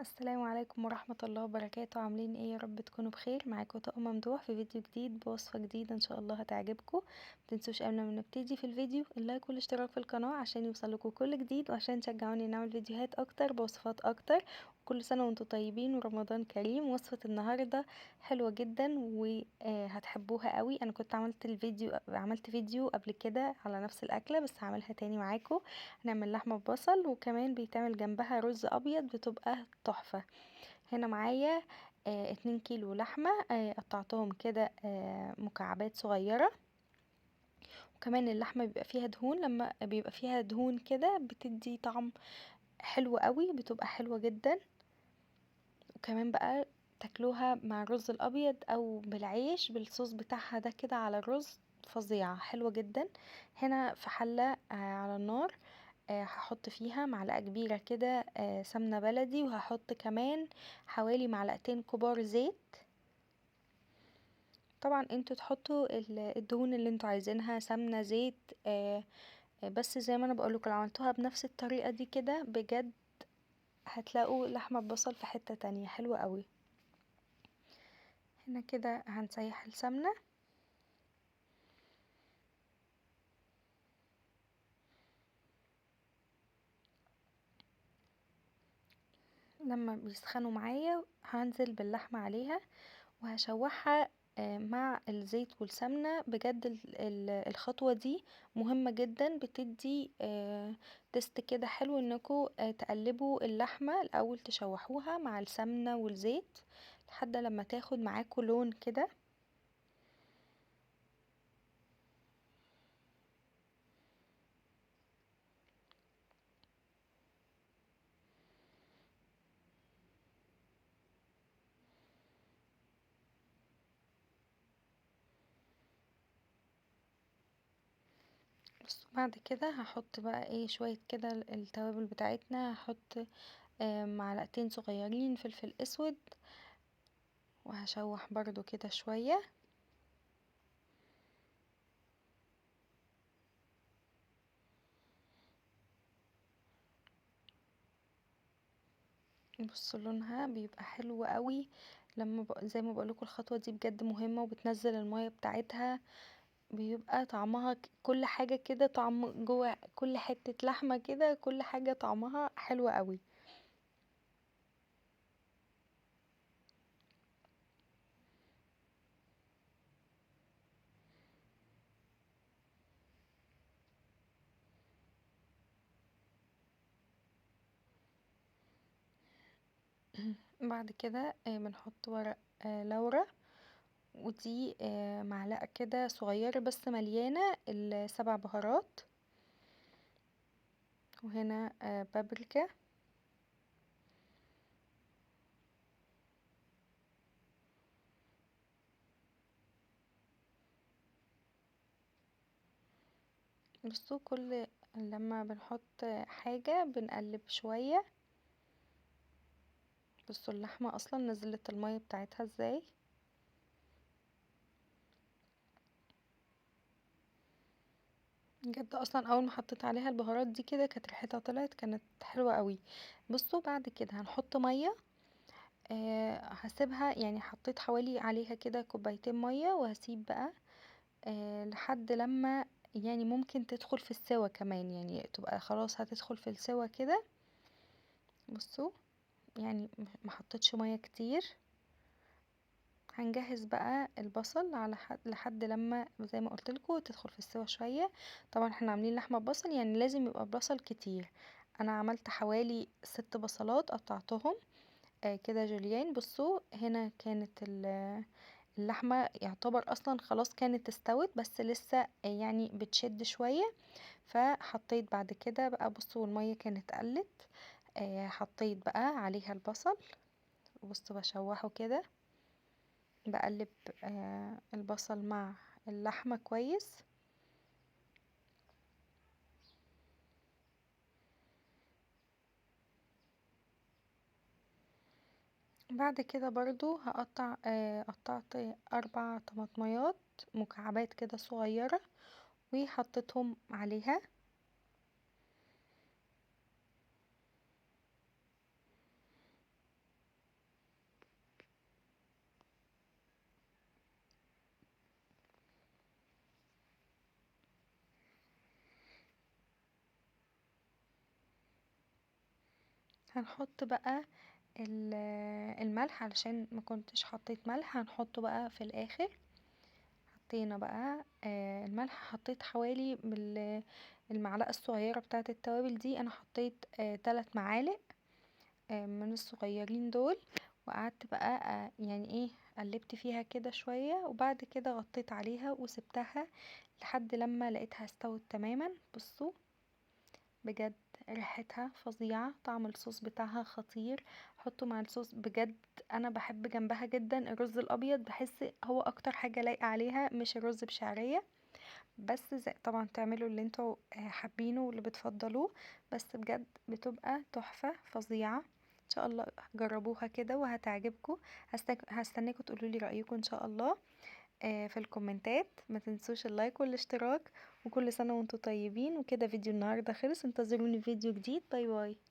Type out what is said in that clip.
السلام عليكم ورحمة الله وبركاته. عاملين ايه؟ يا رب تكونوا بخير. معاكم طاقة ممدوح في فيديو جديد بوصفة جديدة ان شاء الله هتعجبكم. متنسوش قبل ما نبتدي في الفيديو ال like والاشتراك في القناة عشان يوصلكوا كل جديد، وعشان تشجعوني نعمل فيديوهات اكتر بوصفات اكتر. كل سنة وانتم طيبين ورمضان كريم. وصفة النهاردة حلوة جدا وهتحبوها قوي. انا كنت عملت فيديو قبل كده على نفس الاكلة، بس هعملها تاني معاكم. هنعمل لحمة ببصل، وكمان بيتعمل جنبها رز ابيض، بتبقى تحفة. هنا معايا 2 كيلو لحمة، قطعتهم كده مكعبات صغيرة. وكمان اللحمة بيبقى فيها دهون، لما بيبقى فيها دهون كده بتدي طعم حلو قوي، بتبقى حلوة جدا. وكمان بقى تاكلوها مع الرز الابيض او بالعيش بالصوص بتاعها ده كده على الرز، فظيعة حلوة جدا. هنا في حلة على النار، هحط فيها معلقة كبيرة كده سمنة بلدي، وهحط كمان حوالي معلقتين كبار زيت. طبعا انتوا تحطوا الدهون اللي انتوا عايزينها، سمنة زيت، بس زي ما انا بقولكم لو عملتوها بنفس الطريقة دي كده بجد هتلاقوا لحمة ببصل في حتة تانية حلوة قوي. هنا كده هنسيح السمنة. لما بيسخنوا معايا هنزل باللحمة عليها وهشوحها مع الزيت والسمنة. بجد الخطوة دي مهمة جدا، بتدي تست كده حلو انكم تقلبوا اللحمة الاول، تشوحوها مع السمنة والزيت لحد لما تاخد معاكم لون كده. بصوا بعد كده هحط بقى شوية كده التوابل بتاعتنا. هحط معلقتين صغيرين فلفل اسود، وهشوح برضو كده شوية. بصوا لونها بيبقى حلو قوي لما زي ما بقولكوا الخطوة دي بجد مهمة، وبتنزل المية بتاعتها، بيبقى طعمها كل حاجة كده طعم جوه كل حتة لحمة كده، كل حاجة طعمها حلو قوي. بعد كده بنحط ورق لورا، ودي معلقة كده صغيرة بس مليانة ال7 بهارات. وهنا بابريكا، بصوا كل لما بنحط حاجة بنقلب شوية. بصوا اللحمة اصلا نزلت المية بتاعتها ازاي. بجد اصلا اول ما حطيت عليها البهارات دي كده كانت ريحتها طلعت، كانت حلوة قوي. بصوا بعد كده هنحط مية، هسيبها حطيت حوالي عليها كده كوبايتين مية، وهسيب بقى لحد لما ممكن تدخل في السوا كمان، تبقى خلاص هتدخل في السوا كده. بصوا ما حطيتش مية كتير. هنجهز بقى البصل على لحد لما زي ما قلت لكم تدخل في السوا شويه. طبعا احنا عاملين لحمه ببصل، لازم يبقى بصل كتير. انا عملت حوالي 6 بصلات قطعتهم كده جوليان. بصوا هنا كانت اللحمه يعتبر اصلا خلاص كانت استوت، بس لسه بتشد شويه، فحطيت بعد كده بقى بصوا الميه كانت قلت، حطيت بقى عليها البصل. بصوا بشوحه كده، بقلب البصل مع اللحمة كويس. بعد كده برضو قطعت 4 طماطميات مكعبات كده صغيرة وحطيتهم عليها. هنحط بقى الملح علشان ما كنتش حطيت ملح، هنحطه بقى في الاخر. حطينا بقى الملح، حطيت حوالي المعلقة الصغيرة بتاعة التوابل دي، انا حطيت 3 معالق من الصغيرين دول، وقعدت بقى قلبت فيها كده شوية، وبعد كده غطيت عليها وسبتها لحد لما لقيتها استوت تماما. بصوا بجد ريحتها فظيعة، طعم الصوص بتاعها خطير. حطوا مع الصوص بجد، انا بحب جنبها جدا الرز الابيض، بحس هو اكتر حاجة لايقة عليها، مش الرز بشعرية بس. زي طبعا تعملوا اللي انتوا حابينه واللي بتفضلوه، بس بجد بتبقى تحفة فظيعة. ان شاء الله جربوها كده وهتعجبكم. هستناكم تقولوا لي رأيكم ان شاء الله في الكومنتات. ما تنسوش ال like والاشتراك، وكل سنة وانتم طيبين. وكده فيديو النهاردة خلص، انتظروني في فيديو جديد. bye bye.